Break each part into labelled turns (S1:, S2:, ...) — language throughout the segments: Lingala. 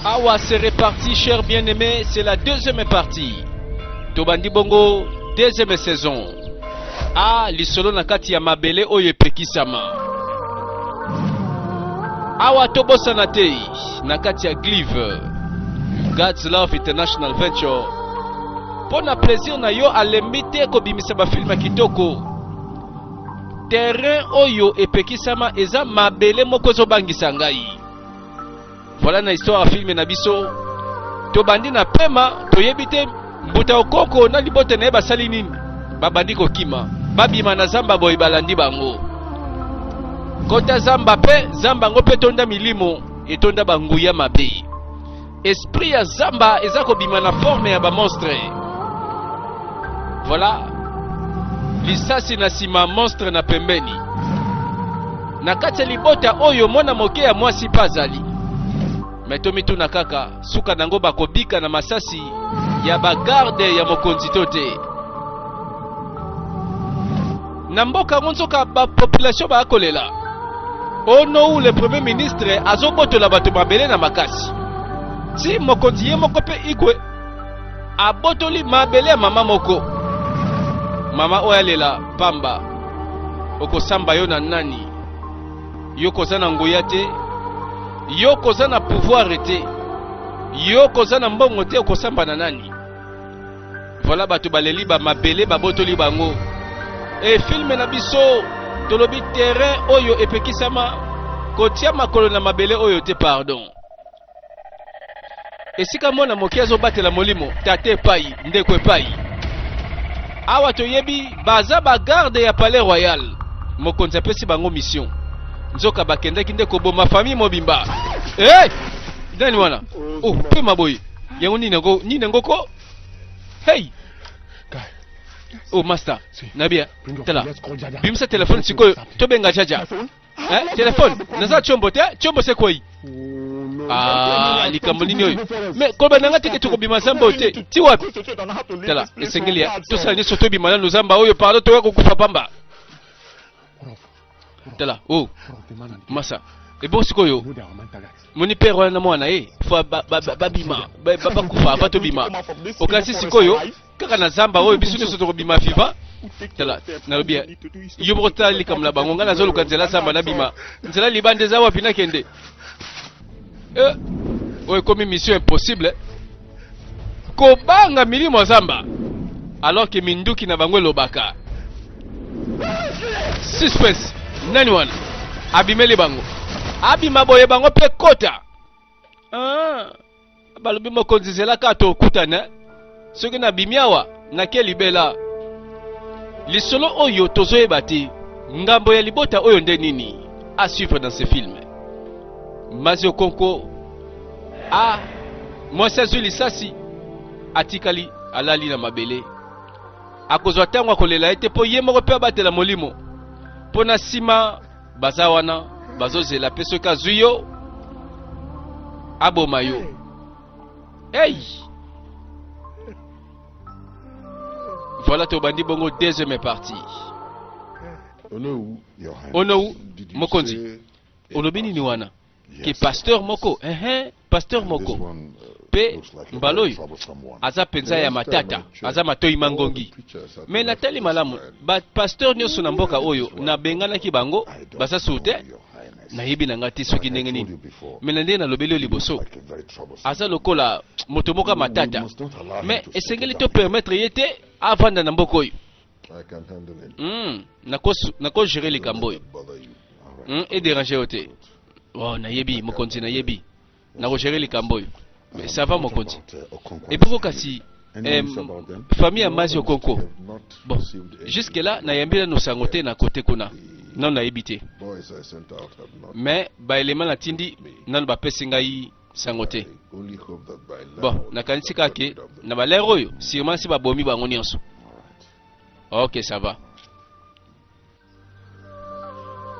S1: Awa c'est reparti cher bien-aimé, c'est la deuxième partie. Tobandi bongo deuxième saison. Ah lisolo na kati ya mabele oyo epekisama. Awa tobosana te na kati ya Glive God's Love International Venture mpo na plaisir na yo alembi te kobimisa bafilme ya kitoko. Terrain oyo epekisama eza mabele moko ezobangisa ngai. Voilà na histoire ya film na biso tobandi na pema toyebi te mbuta okoko na libota na ye basali nini babandi kokima babima na zamba boye balandi bango kota zamba mpe zamba yango mpe etonda milimo etonda banguya mabe esprit ya zamba eza kobima na forme ya bamonstre voilà lisasi na nsima monstre na pembeni na kati ya libota oyo mwana moke ya mwasi mpe azali me tomituna kaka suka nango bakobika na masasi ya bagarde ya mokonzi to te na mboka yango nzoka bapopulation bakolela onou le premier ministre azobotola bato mabele na makasi ti mokonzi ye moko mpe ikwe abotoli mabele ya mama moko mama oyo alela pamba okosamba yo na nani yo koza na nguya te yo koza na pouvoir te yo koza na mbongo te okosamba na nani voilà bato baleli ba mabele babotoli bango e filme na biso tolobi terrain oyo epekisama kotia makolo na mabele oyo te pardon esika mwana moke azobatela molimo tata epai ndeko epai awa toyebi baza bagarde ya palais royal mokonzi apesi bango mission nzoka bakendaki nde koboma famille mobimba hey! nani wana oh pema boye yango nini yango nini yango ko hey oh master nabia tala bimisa telefone sikoyo tobenga jaja Eh, telefone naza chombo te chombo se kwei ah, likambo nini oyo me koloba na nga teke tokobima zamba oyo te ti wapi tala esengeli ya tosala nyonso tobima nanu zamba oyo pardon toya kokufa pamba tala o oh. masa ebongo sikoyo moni pere wana na mwana ye fo babima bakufa ava tobima okanisi sikoyo kaka na zamba oyo biso nyonso tokobima viva tala nalobi yo moko tala likambo na bango ngai nazoluka nzela zamba nabima nzela libanda eza wapi nakende eh, oyo ekomi mission impossible kobanga milimo ya zamba alors que minduki na bango elobaka suspense nani wana abimeli bango abima boye bango mpe kota ah. Balobi mokonzi zela kaka tokutana soki nabimi awa nake libela. Lisolo oyo tozoyeba te ngambo ya libota oyo nde nini à suivre dans ce film. Mazi Okonko a mwasi azwi lisasi atikali alali na mabele akozwa ntango akolela ye te mpo ye moko mpe abatela molimo mpo na nsima baza wana bazozela mpe soki azwi yo aboma yo hey! voilà tobandi bongo deuxième partie onou mokonzi olobi nini wana ke pasteur moko ehe pasteur moko mpe mbala oyo aza mpenza ya matata aza matoi mangongi me natali malamu bapasteur nyonso na mboka oyo nabenganaki bango baza sur te nayebi na ngai te soki ndenge nini me na ndenge nalobeli yo liboso aza lokola moto moko ya matata me esengeli to permettre ye te avanda na mboka oyo mm, nakogere likambo oyo mm, ederange yo te oh, nayebi mokonzi nayebi nakogere likambo oyo mais ça va mokonzi eboko kasi eh, famille ya mazi okonko bon jusque là nayambi nano sango te na kote kuna nano nayebi te mais baelema natindi nano bapesi ngai sango te bon nakanisi kaka ke na balere oyo sûrement si babomi bango nyonso ok ça va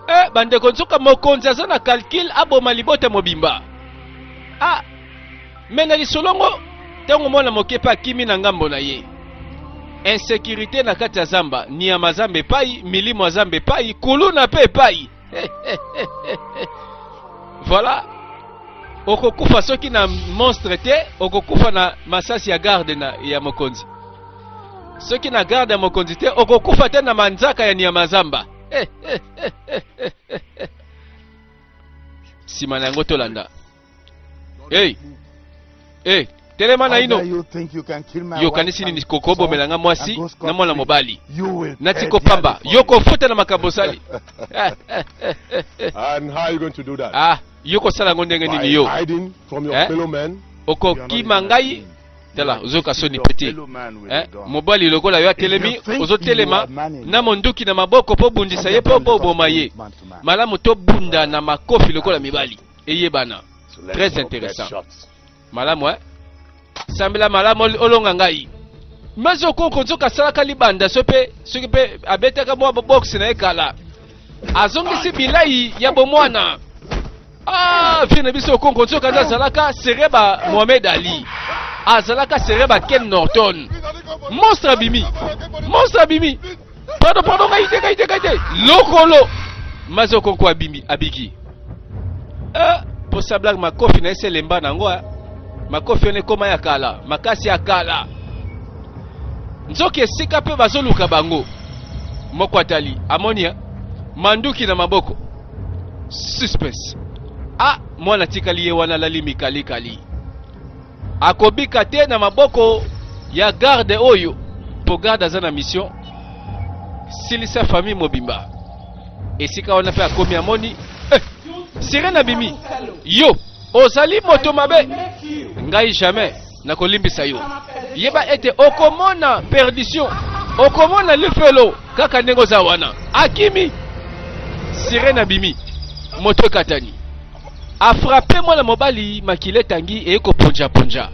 S1: eh, bandeko nzoka mokonzi aza na calcul aboma libota mobimba ah me na lisolongo ntango mwana moke mpe akimi na ngambo na ye insécurité na kati ya zamba nyama zamba epai milimo ya zamba epai kuluna mpe epai voilà. Okokufa soki na monstre te, okokufa na masasi ya garde na, ya mokonzi. Soki na garde ya mokonzi te, okokufa te na manzaka ya nyama zamba. Eh, eh, eh, eh, eh, eh, eh. Nsima na yango tolanda. Hey. Hey, telema na ino. Yo kanisi nini kokobomela nga mwasi na mwana mobali nati kopamba yo kofuta na makambo osali. Ah, yo kosala yango ndenge nini yo? Eh? Okokima ngai tala ozoyoka soni pe te eh? Mobali lokola yo atelemi, ozotelema na monduki na maboko mpo obundisa ye mpo oboma ye. Malamu tobunda na makofi lokola mibali eyebana. Très intéressant. Malamu eh? Sambela malamu olonga ngai. Mazi Okonkwo nzoka asalaka libanda so mpe soki mpe abetaka mwa boxe na ye kala. Azongisi bilai ya bomwana. Ah, vie na biso Okonkwo nzoka nde azalaka sereba Mohamed Ali. Azalaka sereba Ken Norton. Monstre abimi. Monstre abimi. Pardon, pardon, ngai te, ngai te, ngai te. Lokolo. Mazi Okonkwo abimi, abiki. Eh, posa blague makofi na ese lemba na yango. Makofi wana ekoma ya kala, makasi ya kala. Nzoki esika mpe bazoluka bango. Moko atali, amoni manduki na maboko. Suspense. Ah, mwana atikali ye wana alali mikalikali. Akobika te na maboko ya garde oyo, po garde aza na mission silisa famille mobimba. Esika wana mpe akomi amoni eh, sirene abimi. Yo ozali moto mabe, ngai jamais nakolimbisa yo. Yeba ete okomona perdition, okomona lifelo kaka ndenge oza wana. Akimi, sirene abimi, moto ekatani, afrape mwana mobali, makila etangi eye koponjaponja.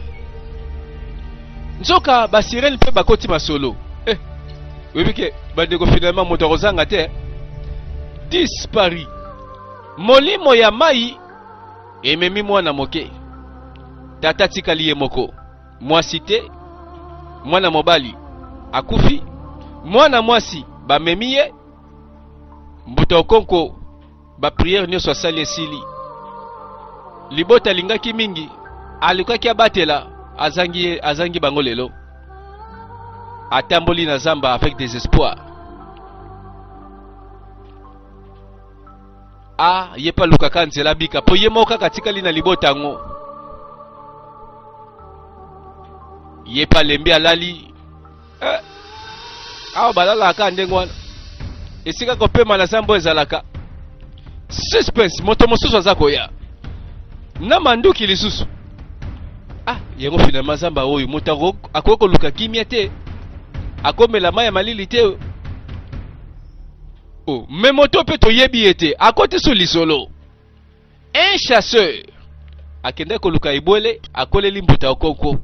S1: Nzoka basirene mpe bakoti masolo. Eh, oyebi ke bandeko, finalement moto akozanga te. Dispari, molimo ya mai ememi mwana moke. Tata atikali ye moko, mwasi te, mwana mobali akufi, mwana mwasi bamemi ye. Mbuta Okonkwo ba prière nyonso asali esili. Libota alingaki mingi, alukaki abatela, azangi ye, azangi bango lelo. Atamboli na zamba avec des espoirs. Ah, ye mpe alukaka nzela abika, mpo ye moko kaka atikali na libota yango. Ye mpe alembi alali. Eh, awa balalaka kaka ndenge wana, esika kopema na zambo ezalaka. Suspense, moto mosusu aza koya na manduki lisusu. Ah, yango finalement zamba oyo moto akoki koluka kimia te, akomela mai ya malili te. Oh, me moto mpe toyebi ye te, akoti su lisolo. Un chasseur akendaki koluka ebwele, akoleli mbuta Okonkwo,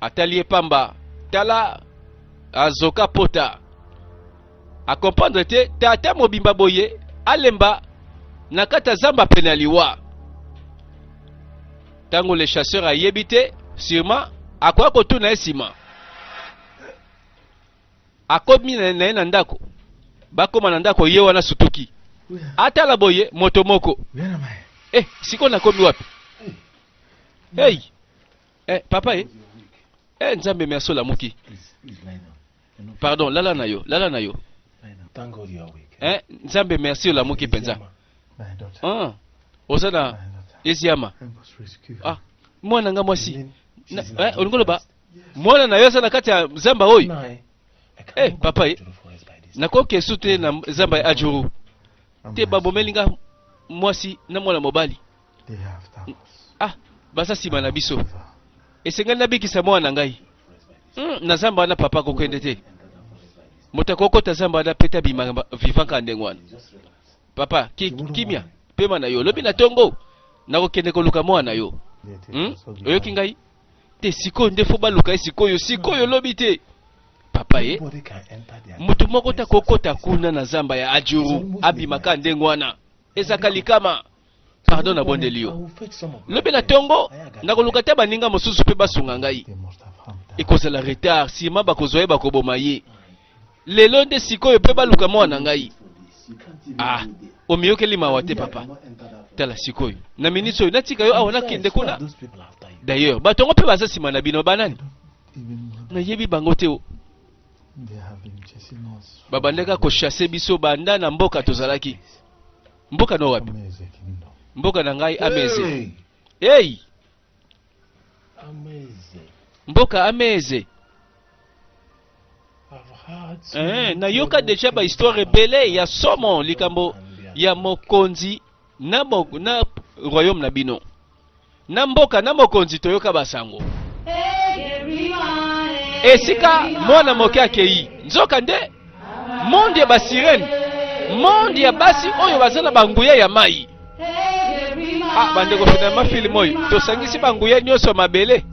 S1: atali ye pamba, tala azoka pota, akomprendre te tata mobimba boye alemba na kati ya zamba pene ya liwa. Ntango le chasseur ayebi te, sûrement akoya kotuna ye nsima. Akomi na ye na ndako, bakoma na ndako, ye wana sutuki atala boye moto moko. Eh, sikoyo nakomi wapi? Hey, eh, papa ye eh, Nzambe merci olamuki. Pardon, lala na yo, lala na yo. Eh, Nzambe merci olamuki mpenza. Ah, oza na Eziama. Ah, mwana nga mwasi. Eh, olingi oloba mwana na yo aza na kati ya zamba oyo? Eh, papa ye, nakoki esu te na zamba ya Ajuru te, babomeli nga mwasi na mwana mobali. Ah, baza nsima na biso, esengeli nabikisa mwana na ngai. Na zamba wana papa akokende te, moto akokota zamba wana mpe tabima vivant kaka ndenge wana. Papa, kimia, pema na yo, lobi na tongo nakokende koluka mwana na yo. Oyoki ngai te? Sikoyo nde fo baluka ye sikoyo, sikoyo, lobi te. Papa ye, moto moko ta kokota kuna na zamba ya Ajuru abimaka ndenge wana, ezaka likama. Pardon, nabondeli yo, lobi na ntongo nakoluka te baninga mosusu mpe basunga ngai. Ekozala retard, nsima bakozwa ye, bakoboma ye. Lelo nde sikoyo mpe baluka mwana na ngai. Ah, omiyokeli mawa te papa? Tala sikoyo na minute oyo natika yo awa nakende kuna. D'ailleurs bato yango mpe baza nsima na bino banani? Nayebi bango te o. Babandaka kochasse biso banda na mboka tozalaki. Mboka no wapi? Mboka na ngai Ameze. Hey! Mboka Ameze. Eh, nayoka deja ba histoire ebele ya somo likambo ya mokonzi na, mo, na royaume na bino na mboka na mokonzi toyoka basango esika mwana moke akei nzoka nde monde ya basirene monde ya basi oyo baza na banguya ya mai. Ah, bandeko finalement film oyo tosangisi banguya nyonso ya mabele.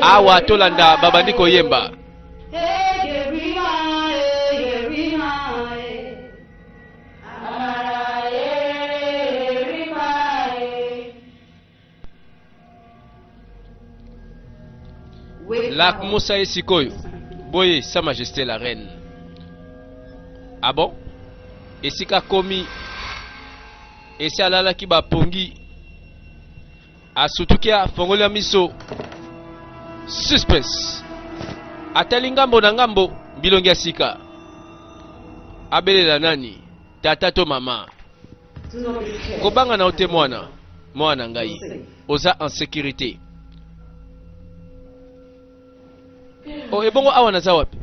S1: Awa tolanda babandi koyemba. Lac Moussa ye sikoyo boye sa majesté la reine. Ah bon? Esika komi esi alalaki bapongi asutuki afongoli ya miso suspense atali ngambo na ngambo bilongi ya sika abelela nani tata to mama Kobanga na yo te mwana, mwana na ngai, oza en sécurité. Oh, ebongo awa naza wapi?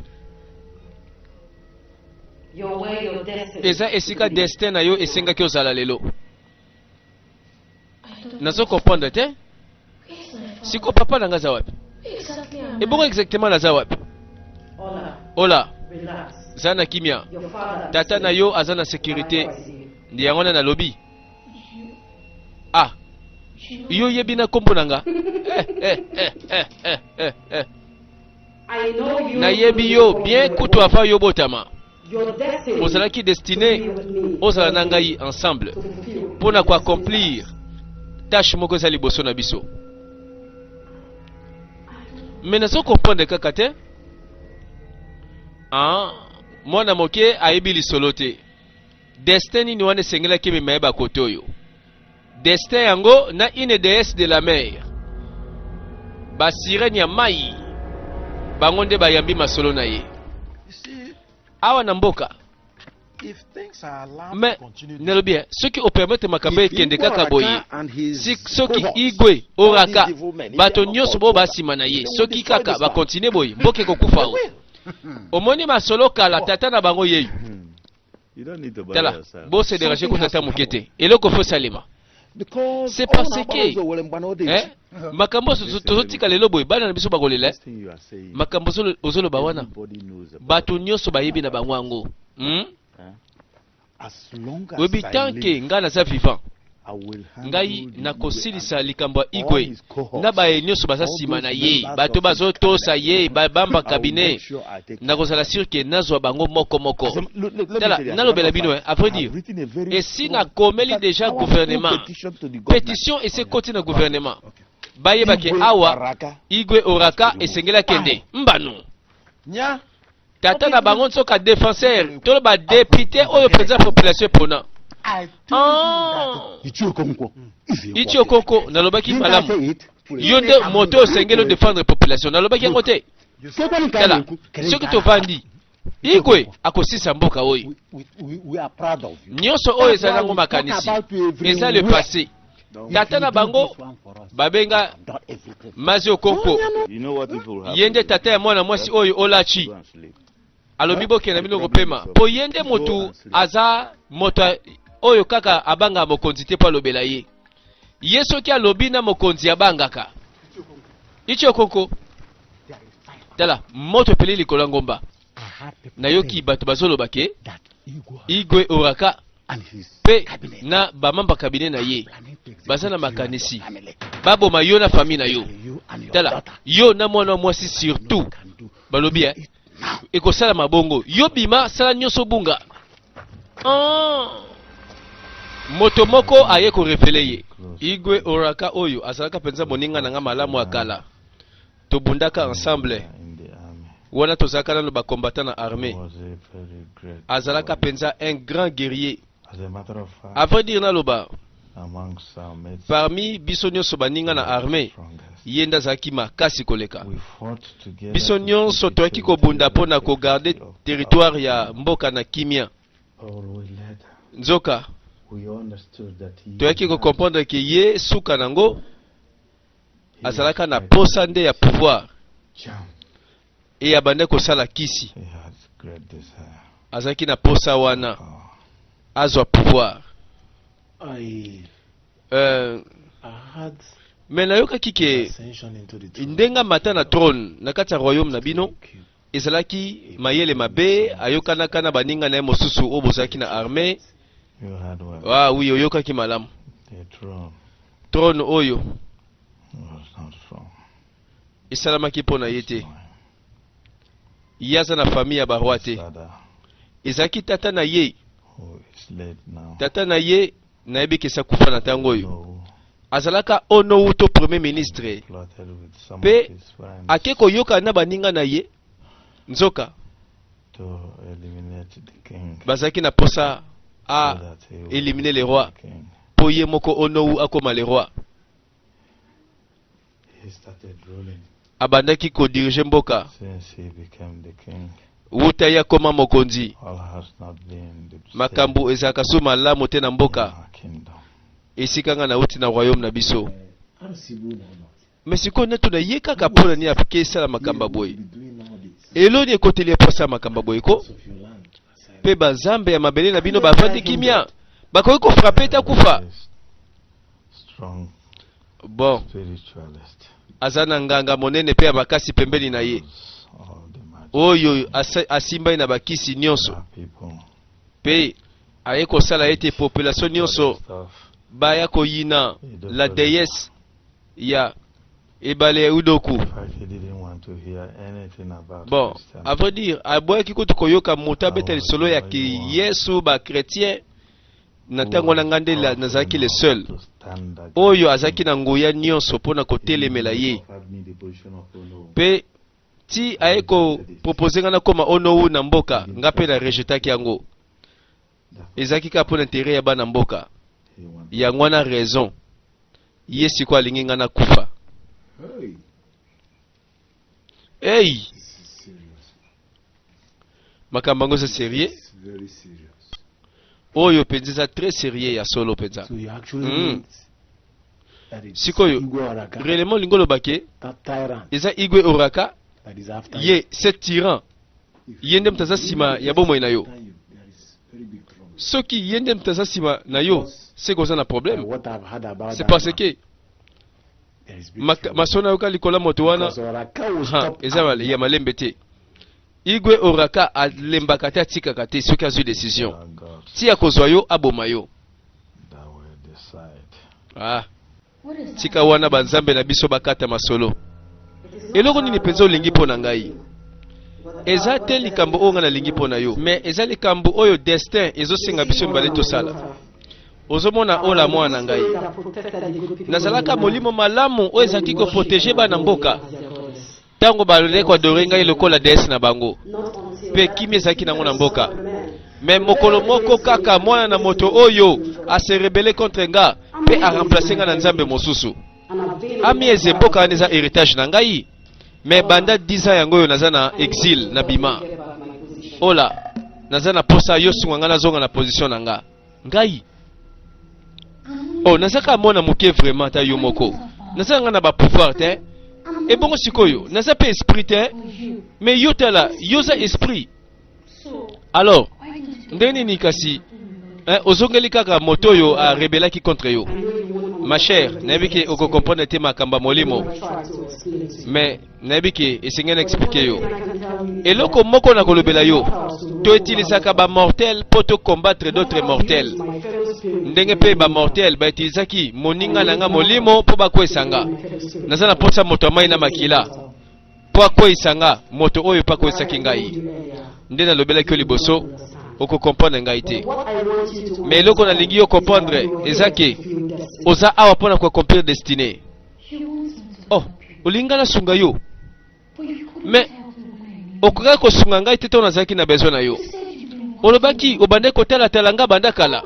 S1: Eza esika destin na yo esengaki ozala lelo. Nazo comprendre te. Siko papa na ngai aza wapi? Ebongo exactement naza wapi? Ola, za na kimia. Tata na yo aza na sécurité. Nde yango wana nalobi. Ah, yo yebi na kombo na nga? Eh, eh, eh, eh, eh, eh, eh. Nayebi yo bien kutu avant yo botama. Ozalaki destiné ozala na ngai ensemble mpo na koaccomplir tâche moko eza liboso na biso. Mais nazo comprendre kaka te. Ah, mwana moke ayebi lisolo te. Destin nini wana esengelaki emema ye bakote oyo? Destin yango na une déesse de la mer, ba sirène ya mai, bango nde bayambi masolo na ye awa na mboka. Mais nalobi eh, soki opermettre makambo ekende kaka boye, si, soki Igwe Oraka bato nyonso bo basima na ye, soki kaka bakontinue boye, mboka ekokufa. O omoni masolo kala tata na bango yeyo. Tala, bo se déranger kuta ata moke te. Eloko fo salema. C'est parce que eh, makambo tozotika lelo boye bana na biso bakolela eh. Makambo ozoloba wana bato nyonso bayebi na bango yango, Oyebi, tant que ngai naza vivant, ngai nakosilisa likambo ya Igwe na baye nyonso baza nsima na ye, bato bazotosa ye babamba cabinet, nakozala sûr ke nazwa bango moko moko. Tala, nalobela bino, à vrai dire, esi nakomeli déjà gouvernement pétition, esi ekoti na gouvernement, bayeba ke awa Igwe Oraka esengeli akende mbanu. Tata na bango nsoka défenseur to ba député oyo mpenza population epona. Ah. Ichi Okonkwo, nalobaki malamu. Yo nde moto osengeli odefendre population, nalobaki yango te. Tala, soki tovandi, Igwe akosisa mboka oyo nyonso oyo ezali yango makanisi eza le passé. Tata na bango babenga Mazi Okonkwo, ye nde tata ya mwana mwasi oyo Olachi. Alobi bokenda bino kopema, mpo ye nde motu aza moto oyo kaka abangaka mokonzi te, mpo alobela ye. Ye soki alobi na mokonzi abangaka. Ichi Okonkwo, tala moto epeli likolo ya ngomba. Nayoki bato bazoloba ke Igwe Oraka mpe na bamamba cabinet na ye baza na makanisi baboma yo na famille na yo. Tala, yo na mwana wa mwasi surtout, balobi eh, ekosalama bongo. Yo bima, sala nyonso bunga. Ah. Moto moko aye korefele ye. Igwe Oraka oyo azalaka mpenza moninga na nga malamu ya kala. Tobundaka ensemble wana tozalaka nano ba combattant na armee. Azalaka mpenza un grand guerrier. À vrai dire naloba, parmi biso nyonso baninga na armee, ye nde azalaki makasi koleka. Biso nyonso toyaki kobunda mpo na kogarde territoire ya mboka na kimia. Nzoka toyaki ko comprendre ke ye suka nango azalaka na posa nde ya pouvoir et abandaki kosala kisi. Azalaki na posa wana azwa pouvoir. Euh, mais nayokaki ke ndenge amata na trône na kati ya royaume na bino ezalaki mayele mabe, ayokanaka na baninga na ye mosusu oyo bozalaki na armee. Ah oui, oyokaki malamu. Trône oyo esalamaki mpo na ye te. Ye aza na famille ya ba roi te. Ezalaki tata na ye. Tata na ye nayebi ke akufa na ntango oyo. Azalaka Onowu to premier ministre. Pe ake koyoka na baninga na ye nzoka bazalaki na posa a éliminer le roi po ye moko Onowu akoma le roi. Abandaki ko diriger mboka wuta ye akoma mokonzi. Makambo ezalaka su malamu te na mboka esika nga nauti na royaume na biso. Mais sikoyo natuna ye kaka mpo na nini ake esala makambo ya boye? Eloni ekoteli ye mpo asala makambo ya boye ko? Mpe banzambe ya mabele na bino bavandi kimia, bakoki kofrape ete akufa. Bon, aza na nganga monene mpe ya makasi pembeni na ye oyo asimbani na bakisi nyonso mpe aye kosala ete population nyonso baya koyina la déesse ya ebale ya Udoku. Bon, à vrai dire, aboyaki kutu koyoka moto abeta lisolo ya ki Yesu ba chrétien. Na ntango wana ngai nde nazalaki le seul oyo azalaki na nguya nyonso mpo na kotelemela ye, mpe ti aye ko proposer ngai nakoma onowu na mboka, ngai mpe na rejetaki yango. Ezalaki kaka mpo na interet ya bana mboka. Yango wana raison ye sikoyo alingi ngai nakufa. Hey! Makambo yango eza serieux. Oyo mpenza eza très serieux ya solo mpenza. Sikoyo réellement olingi oloba ke eza Igwe Oraka ye ce tyran ye nde moto aza nsima ya bomoi na yo. Soki ye nde moto aza nsima na yo, seke oza na problème. C'est parce que masolo nayoka likolo ya moto wana eza ya malembe te. Igwe Oraka alembaka te, atikaka te soki azwi decision. Ti akozwa yo, aboma yo. Ah. Tika wana banzambe na biso bakata masolo. Eloko nini mpenza olingi mpo na ngai? Eza te likambo oyo ngai nalingi mpo na yo, mais eza likambo oyo destin ezosenga biso mibale tosala. Ozomona ola mwana na ngai, nazalaka molimo malamu oyo ezalaki koprotege bana mboka ntango bazalaki koadore ngai lokola déesse na bango, mpe kimia ezalaki nango na mboka. Me mokolo moko kaka mwana na moto oyo ase rebelle contre nga mpe aremplace nga na nzambe mosusu. Amieze, mboka wana eza héritage na ngai, me banda 10 ans yango oyo naza na exil na bima. Ola, naza na posa yo sunga nga nazonga na position na nga. Ngai oh, naza kaka mwana moke vraiment, ata yo moko naza nga na ba pouvoir te. Ebongo sikoyo naza mpe esprit te, mais yo tala, yo oza esprit. Alors ndenge nini kasi hein, ozongeli kaka moto oyo arebelaki contre yo? Ma chère, nayebi ke okokomprendre te makambo ya molimo, mais nayebi ke esengeli na explike yo eloko moko. Na kolobela yo, toutilisaka bamortel mpo tocombattre d'autres mortels, ndenge mpe bamortel bautilisaki moninga na nga molimo mpo bakwesa nga. Naza na mposa moto ya mai na makila mpo akweyisa nga moto oyo mpe akweyisaki ngai. Nde nalobelaki yo liboso, okokomprendre ngai te, mais eloko nalingi yo comprendre eza ke oza awa mpo na koaccomplir destinée. Oh, olingi ngai nasunga yo, mais okokaki kosunga ngai te ntango nazalaki na besoin na yo. Olobaki obandaki kotalatala nga banda kala.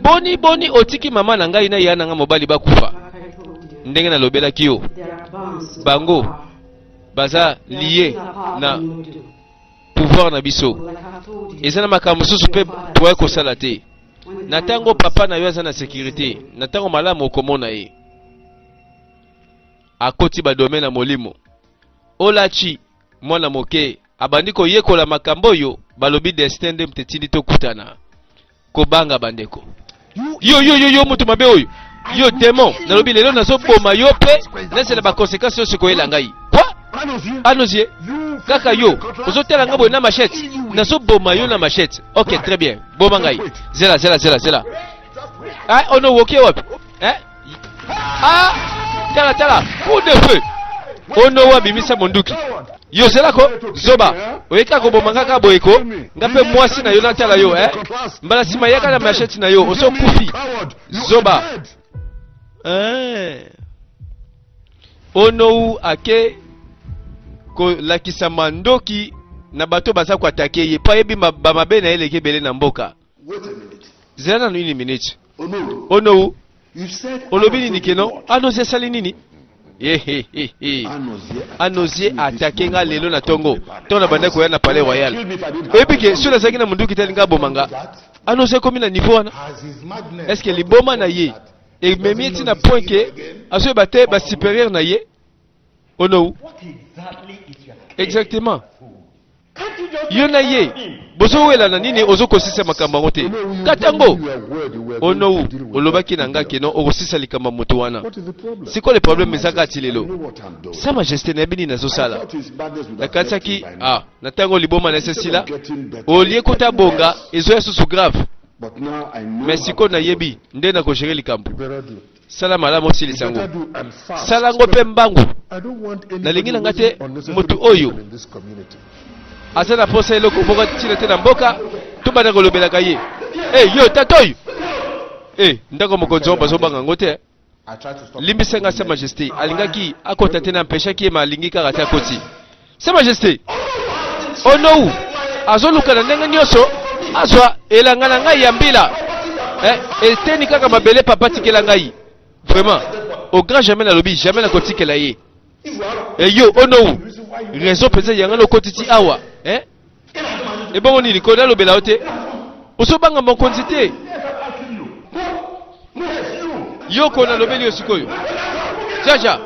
S1: Boni boni otiki mama na ngai na yaya na ngai mobali bakufa? Ndenge nalobelaki yo, bango baza lie na pouvoir na biso. Eza na makambo mosusu mpe toyaki kosala te. Na ntango papa na yo aza na securite, na ntango malamu okomona ye. Akoti ba domaine ya molimo. Olachi mwana moke abandi koyekola makambo oyo balobi destin nde moto etindi tokutana. Kobanga bandeko. Yo yo yo yo moto mabe oyo. Yo demon, nalobi lelo nazoboma yo mpe nazela ba conséquences nyonso ekoyela ngai. Quoi? Anozie, kaka yo ozotala ngai boye na machette, nazoboma yo na machette. Ok, très bien. Boma ngai. Zela zela zela zela. Ah, ono wokie wapi? Eh? Ah, tala tala, coup de feu. Ono wabimisa monduki. Yo zela ko zoba. Oyeka koboma nga kaka boye ko. Nga mpe mwasi na yo natala yo eh. Mbala nsima yaka na machette na yo oso kufi. Zoba. Eh. Onou ake kolakisa mandoki na bato baza koatake ye mpo ayebi bamabe na ye eleki ebele na mboka. Zela nanu une minute. Onou, olobi nini keno? Anozi asali nini? Yehehehe. Anozie atake nga lelo na tongo. Ntango na bandaki koya na palais royal. Oyebi ke soki nazalaki na munduki te alingi aboma nga. Anozie ekomi na niveau wana. Est-ce que liboma na ye ememi ye ti na point ke azoyeba te ba supérieur na ye? Onou. Exactement. Yo na ye bozowelana nini ozokosisa makambo yango te kata yango onou olobaki na nga keno okosisa likambo ya moto wana sikoyo le problème eza kati lelo sa majesté nayebi nini nazosala nakanisaki ah na ntango liboma na esesila olie kota bonga ezoya susu grave mais sikoyo nayebi nde nakogere likambo Sala malamu osilisa yango. Sala yango mpe mbangu. Nalingi na ngai te moto oyo aza na mposa eloko moko ntina te na mboka tobanda kolobelaka ye. Hey, yo tata oyo! Hey, ndako mokonzi wango bazobanga yango te. Limbisa nga sa majesté, alingaki akota te na mpeshaki ye ma alingi kaka te akoti. Sa Majesté, Onou azoluka na ndenge nyonso azwa elanga na ngai ya mbila eh, eteni kaka mabele papa tikela ngai vraiment au grand jamais nalobi jamais nakotikela ye eyo eh, Onou raison mpenza yanga lokoti ti awa eh? Ebongo nini ko nalobela yo te ozobanga mokonzi te yo ko nalobeli yo sikoyo jaja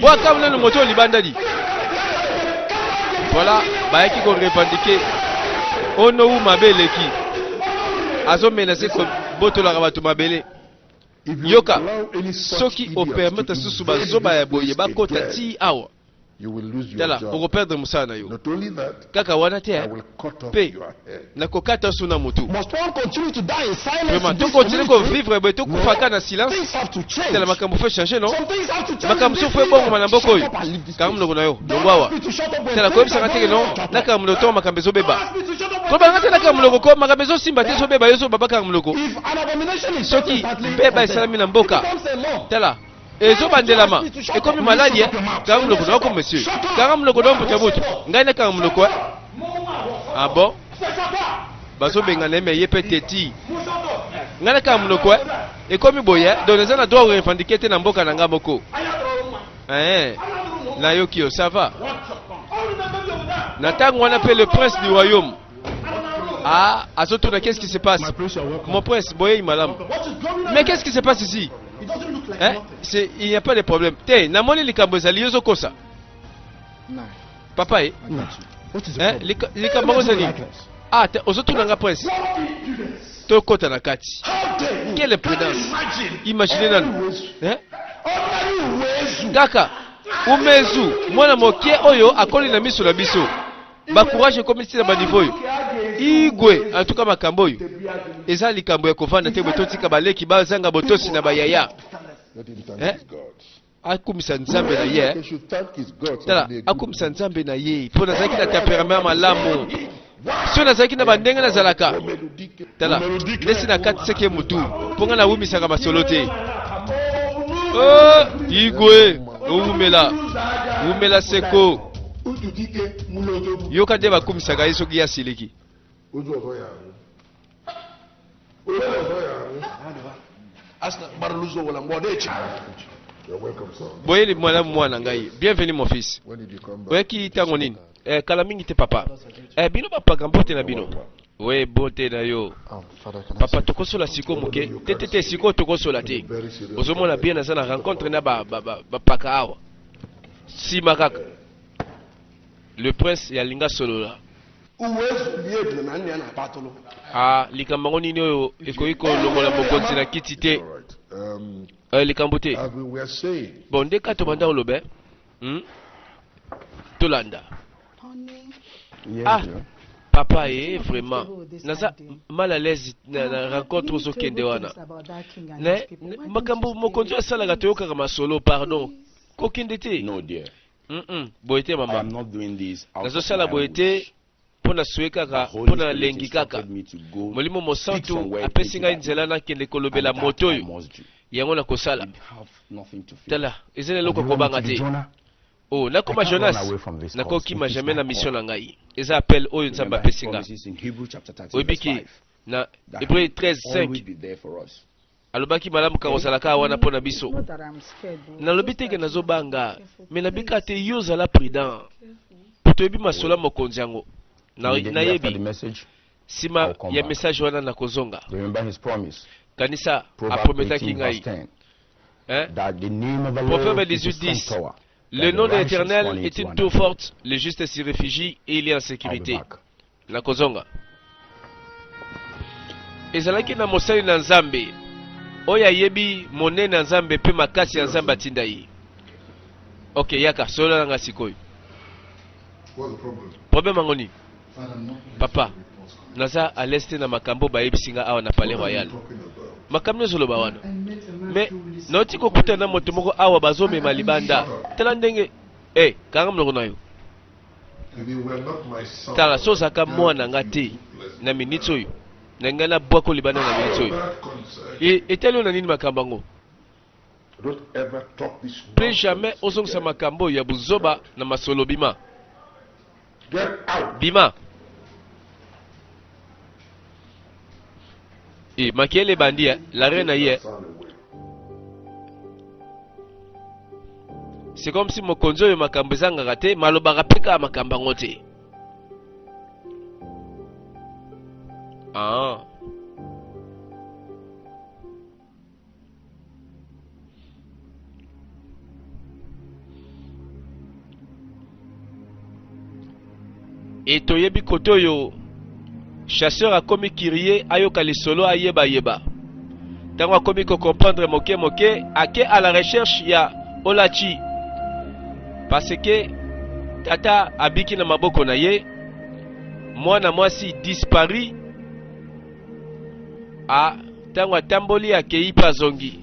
S1: bwaka nanu moto libanda di voilà bayaki ko revendiquer onou mabe eleki azomenase kobotolaka bato mabele yoka soki opermettre susu bazoba ya boye bakota ti awa Tala, oko perdre mosala na yo. Kaka wana te, eh, pe nakokata yo na mutu. Vraiment, to continuer ko vivre boye tokufa kaka na silence. Tala makambo faut changer non? Makambo mosusu faut ebongoma na mboka oyo. Kanga monoko na yo, longwa awa. Tala koyebisaka te ke non, nakanga monoko ntango makambo ezobeba. Kobanga te nakanga monoko ko makambo ezosimba te ezobeba yo ozoba bakanga monoko. Soki mbeba esalami na mboka, tala ezobandelama ekomi maladi eh? Kanga monoko na yo monsieur, kanga monoko na yo mbuta butu, ngai nakanga monoko eh? Ah bon, bazobengana ye me ye mpe teti, ngai nakanga monoko eh? Ekomi boye eh? Donc naza na droit revendiquer te na mboka na ngai moko eh, nayoki yo ça va. Na ntango wana mpe le prince du royaume ah, azotuna qu'est-ce qui se passe mon prince, boyei malamu, mais qu'est-ce qui se passe ici? Eh, c'est, il n'y a pas de problème. Te, namoni likambo ezali yo ozokosa. Papa eh? Eh, likambo yango ezali. Ah, te, ozotuna nga prince. Tokota na kati. Quelle imprudence. Imaginez nanu. Eh? Kaka umezu mwana moke oyo akoli na miso na biso. Ba courage ekomi ti na ba niveau oyo. Igwe, en tout cas makambo oyo eza likambo ya kovanda te boye totika baleki bazanga botosi na bayaya. Eh? Akumisa Nzambe na ye. Tala, akumisa Nzambe na ye mpo nazalaki na temperament malamu. Soki nazalaki na bandenge nazalaka. Tala, ndesi na kati seke mutu mpo ngai nawumisaka masolo te. Oh, Igwe, owumela. Wumela seko. Yoka nde bakumisaka ye soki ye asiliki. Boyeli malamu mwana ngai. Bienvenue mon fils. Oyaki ntango nini? Eh, kala mingi te papa. Eh, bino bapaka mbote na bino. We bote na yo. Papa tokosola siko moke. Te te te siko tokosola te. Ozomona bien naza na rencontre na ba ba ba, bapaka awa. Sima kaka. Le prince ya linga solola. Ah, likambo yango nini oyo ekoki kolongola mokonzi na kiti te? Eh, likambo te. Bon, nde kaka tobanda koloba. Tolanda. Ah, papa eh, vraiment naza mal à l'aise na, na rencontre ozokende wana. Ne, makambo mokonzi oyo asalaka toyokaka masolo, pardon. Kokende te.
S2: No, dear.
S1: Boye te
S2: I
S1: mama.
S2: am not doing this out of
S1: Nazosala
S2: my
S1: boye
S2: own
S1: te
S2: wish.
S1: mpo na sue
S2: The
S1: kaka,
S2: Holy
S1: mpo na
S2: Spirit
S1: nalengi kaka.
S2: instructed me to go
S1: Molimo
S2: speak
S1: Mosantu
S2: somewhere
S1: apesi
S2: into
S1: ngai
S2: that
S1: nzela
S2: man.
S1: nakende kolobela
S2: And that
S1: moto
S2: I
S1: oyo.
S2: must do.
S1: Yango nakosala.
S2: You have nothing to fear.
S1: Tala, eza na eloko
S3: You want me
S1: kobanga
S3: to be
S1: te.
S3: Jonah?
S1: Oh, nakoma
S3: I can't run
S1: Jonas.
S3: away from this cause.
S1: Nakokima
S3: It is
S1: jamais
S3: my
S1: na mission
S3: call.
S1: na ngai. Eza appel oyo Nzambe
S2: Remember his
S1: apesi nga.
S2: promises in Hebrew chapter 13 verse
S1: Oyebiki
S2: 5
S1: na
S2: that
S1: Hébreu
S2: he will
S1: 13
S2: always
S1: 5
S2: be there for us.
S1: alobaki malamu kaka ozalaka wana mpo na biso. Nalobi te ke nazobanga, me nabika te yo ozala prudent. Po toyebi masolo ya mokonzi yango. Na-
S3: Immediately after the
S1: Nayebi
S3: message,
S1: nsima
S3: I'll come
S1: ya
S3: back.
S1: message wana nakozonga.
S3: Remember his promise.
S1: Kanisa
S3: Proverbs
S1: aprometaki
S3: 18 verse
S1: ngai.
S3: 10.
S1: Hein?
S3: That the name of the Lord
S1: Proverbe
S3: is a
S1: 18,
S3: strong
S1: 10.
S3: tower.
S1: Le
S3: That
S1: nom
S3: the
S1: de
S3: righteous
S1: l'Éternel
S3: run
S1: est
S3: into
S1: une
S3: and
S1: tour
S3: are safe.
S1: forte, le juste s'y réfugie et il est en
S3: I'll be
S1: sécurité.
S3: back.
S1: Nakozonga. Ezalaki na mosali na Nzambe oyo ayebi monene ya Nzambe mpe makasi ya Nzambe atinda ye. Ok, yaka solola na nga sikoyo. Problème yango nini? Papa, naza à l'aise te na makambo bayebisi nga awa na Palais Royal. Makambo nyonso oloba wana. Me nauti kokutana na moto moko awa bazomema libanda. Tala ndenge eh, kanga monoko na yo. Tala so ozalaka mwana nga te na miniti oyo na ngai nabwako libanda na miniti oyo. E, etali oyo na nini makambo yango? Plus jamais ozongisa makambo oyo ya buzoba na masolo. Bima, bima. E, makelele ebandi ya la reine aye. C'est comme si mokonzi oyo makambo ezangaka te, malobaka mpe kaka makambo yango te. Ah. E toyebi kote oyo chasseur akomi curieux ayoka lisolo ayebayeba. Ntango akomi kocomprendre moke moke, ake à la recherche ya Olachi parce que tata abiki na maboko na ye, mwana mwasi disparu. A ntango atamboli akei mpe azongi.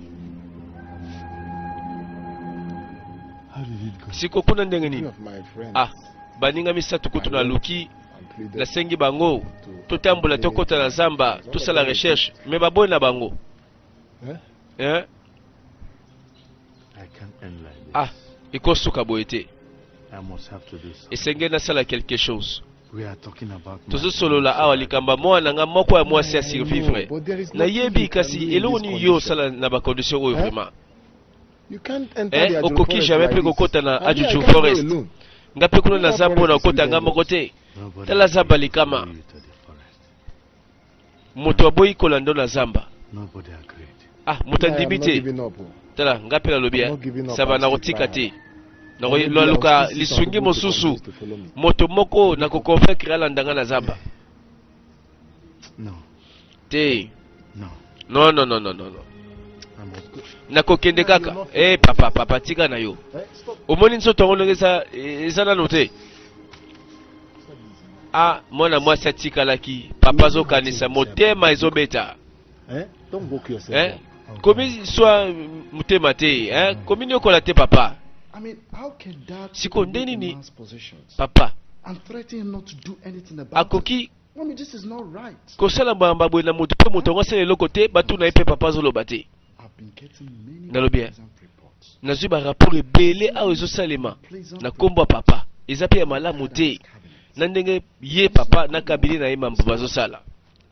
S4: How did it go?
S1: Siko kuna ndenge
S4: Three
S1: nini?
S4: of my friends
S1: Ah, baninga misato kutu naluki,
S4: and pleaded
S1: nasengi bango
S4: to
S1: totambola tokɔta na zamba tosala recherche, me baboyi na bango.
S4: Eh?
S1: Eh?
S4: I can't end like this.
S1: Ah, ekosuka boye te.
S4: I must have to do something.
S1: Esengeli nasala quelque chose.
S4: We are talking about my
S1: Tozosolola awa likambo ya mwana nga moko ya mwasi ya survivre. Nayebi, kasi eloko nini yo osala na bacondition oyo vraiment?
S4: You can't enter
S1: Eh,
S4: the Ajuju
S1: okoki
S4: forest
S1: jamais
S4: like
S1: mpe
S4: this.
S1: kokɔta na
S4: And me, I
S1: Ajuju
S4: can't go
S1: forest.
S4: alone.
S1: Nga mpe kuna naza mpona okɔta nga moko te.
S4: Nobody
S1: Tala zamba
S4: agreed to
S1: likama.
S4: follow you to the forest.
S1: Moto aboyi kolanda na zamba.
S4: Nobody agreed.
S1: Ah, moto andimi te. Tala nga mpe nalobi eh, sava nakotika te, naluka lisungi mosusu, moto moko nakoconvaincre alanda nga na zamba.
S4: No,
S1: Te.
S4: no.
S1: Non, non, non, non, non, non.
S4: I must go.
S1: Nakokende kaka. Eh, papa, papa, tika na yo. Omoni nzoto yango ndenge eza, eza nano te. Ah, mwana mwasi atikalaki. Papa azokanisa, motema ezobeta.
S4: Eh? Don't work yourself
S1: Eh?
S4: up.
S1: Komi swa motema te, eh? Komi niokola te papa.
S5: I mean, how can dad
S1: Siko
S5: take
S1: nde
S5: away a
S1: nini?
S5: man's possessions
S1: Papa
S5: and threaten him not to do anything about it?
S1: akoki
S5: I mean, this is not right.
S1: kosala mbamba boye na moto mpe moto yango asala eloko te, batuna ye mpe papa azoloba te.
S5: I've been getting many
S1: Nalobi, eh?
S5: unpleasant reports.
S1: Nazwi barapport ebele awa ezosalema
S5: Pleasant
S1: na nkombo ya papa, eza mpe ya malamu te na ndenge ye papa na kabili na ye mambo bazosala.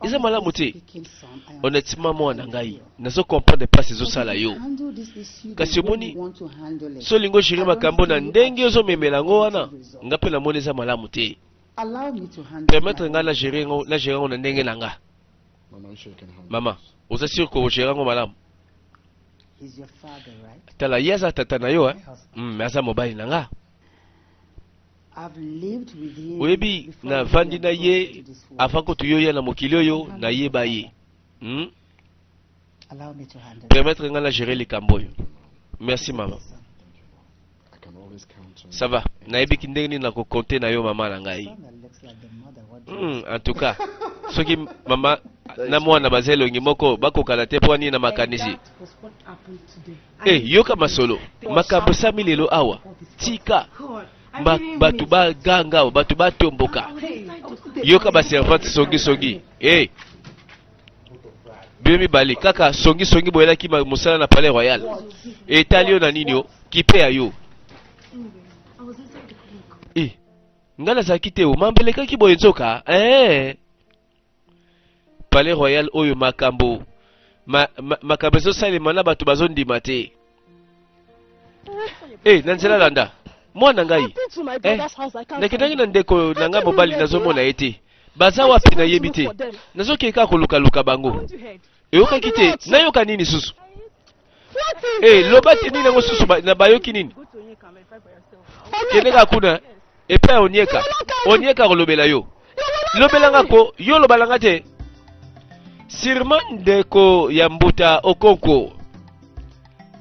S1: Eza malamu te.
S6: Honestly speaking, son, I
S1: Honnêtement,
S6: understand
S1: mwana
S6: how you
S1: ngai,
S6: feel.
S1: nazo comprendre mpasi
S6: But
S1: ezosala
S6: if you
S1: yo.
S6: handle this issue
S1: Kasi
S6: the way
S1: omoni,
S6: you want to handle it,
S1: so olingi ogere
S6: I don't
S1: makambo na
S6: see you
S1: ndenge
S6: achieving
S1: ozomemela yango wana,
S6: positive results.
S1: nga mpe namoni eza malamu te.
S6: Allow me to handle
S1: Permettre
S6: my
S1: ngai
S6: own
S1: na gérer yango, na gérer yango na ndenge na nga.
S5: Mama, you sure you can handle
S1: Mama,
S5: this?
S1: oza sûr kogere yango malamu?
S6: He's your father, right?
S1: Tala, ye aza tata na yo, eh?
S6: My husband.
S1: Mais aza mobali na nga.
S6: I've lived with him
S1: Oyebi,
S6: before you
S1: navandi
S6: were
S1: na
S6: brought
S1: ye
S6: into this world.
S1: avant kutu yo ya na mokili oyo, nayeba ye.
S6: Allow me to handle it.
S1: Permettre ngai na gérer likambo oyo. Merci mama.
S6: Son.
S5: I can always count on
S1: Ça va. Nayebiki ndenge nini nakokonte na yo mama na ngai.
S6: Son that looks like the mother, what do you
S1: En tout cas, soki mama na mwana baza elongi moko bakokana te mpo nini na
S7: And
S1: makanisi.
S7: that was what happened today. I
S1: Eh, yoka masolo. Makambo esami lelo awa. Tika.
S7: God, I
S1: Ma,
S7: really
S1: bato
S7: miss
S1: baganga awa, bato batomboka.
S7: I was inside the
S1: Yoka baservante songisongi. Eh. Bino mibale kaka songisongi boyelaki mosala na Palais Royal. Etali yo na nini yo? Kipe ya yo.
S7: Anyway, I was inside the clinic.
S1: Eh. Ngai nazalaki te o mambelekaki boye nzoka. Eh. Palais Royal oyo makambo makambo ezosalema na bato bazondima te. Eh, na nzela landa. Mwana ngai.
S8: I've been to my
S1: Eh,
S8: brother's house. I can't
S1: nakendaki
S8: find
S1: na
S8: them.
S1: ndeko na ngai mobali nazomona ye te. Baza
S8: I
S1: wapi
S8: still want to
S1: nayebi
S8: look
S1: te.
S8: for them.
S1: Nazokende kaka kolukaluka bango.
S8: Haven't you heard?
S1: Eyokaki te, nayoka nini susu?
S8: What is
S1: Eh,
S8: it?
S1: loba te nini yango susu na bayoki nini?
S7: Go to Onyeka and verify for yourself.
S1: Kende kaka kuna epai ya Onyeka. Onyeka kolobela yo. Lobelanga ko, yo lobalanga te. Sûrement ndeko ya mbuta Okonkwo.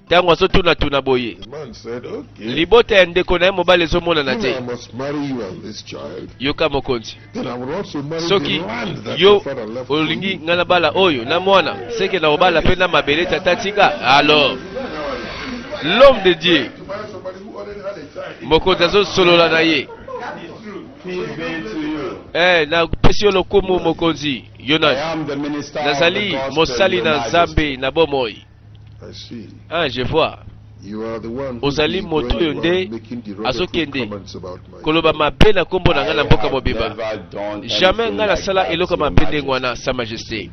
S1: Ntango azotunatuna boye.
S9: The man said, okay.
S1: Libota ya ndeko na ye mobali ezomonana
S9: If
S1: te.
S9: I must marry you and this child,
S1: Yoka mokonzi.
S9: then I will also marry
S1: Soki
S9: the land that
S1: yo
S9: your father left for
S1: olingi
S9: you.
S1: ngai nabala oyo na mwana, seke na kobala mpe na mabele tata tika. Alors, l'homme de Dieu,
S9: To marry somebody who already had a child.
S1: mokonzi azosolola na ye.
S3: Peace be to you.
S1: Eh, napesi yo lokumu mokonzi. Yo
S3: I
S1: nani?
S3: am the minister of the
S1: Nazali
S3: gospel,
S1: mosali
S3: Your
S1: na
S3: Majesty.
S1: Nzambe na bomoi.
S9: I see.
S1: Ah, je vois.
S9: You are the one who
S1: Ozali
S9: is
S1: moto
S9: going
S1: oyo
S9: around
S1: nde
S9: making derogatory
S1: azokende
S9: comments about my
S1: koloba
S9: people.
S1: mabe na nkombo na ngai na
S3: I
S1: mboka
S3: have
S1: mobimba.
S3: never done
S1: Jamais
S3: anything
S1: ngai
S3: like
S1: nasala
S3: that,
S1: eloko
S3: Your
S1: mabe ndenge
S3: Majesty.
S1: wana, Sa Majesté.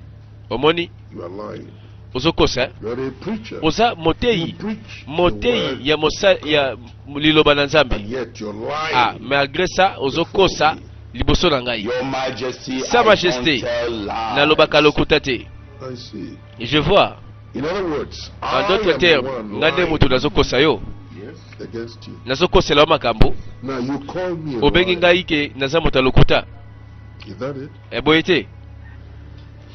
S1: Omoni?
S9: You are lying.
S1: Ozokosa, eh?
S9: You are a preacher.
S1: Oza
S9: You
S1: moteyi,
S9: preach the
S1: moteyi
S9: word
S1: ya mosa ya liloba na Nzambe.
S9: and yet you're
S1: Ah,
S9: lying.
S1: malgré ça ozokosa liboso na ngai.
S3: Your Majesty,
S1: Sa
S3: I
S1: Majesté,
S3: don't tell lies.
S1: nalobaka lokuta te.
S9: I see.
S1: Je vois.
S9: In other words,
S1: En
S9: I
S1: d'autres
S9: am the
S1: termes,
S9: one
S1: ngai nde
S9: lying
S1: moto nazokosa yo,
S9: against you.
S1: nazokosela yo makambo.
S9: Now you call me a
S1: Obengi
S9: liar.
S1: ngai ke naza moto ya lokuta.
S9: Is that it?
S1: Eboye te.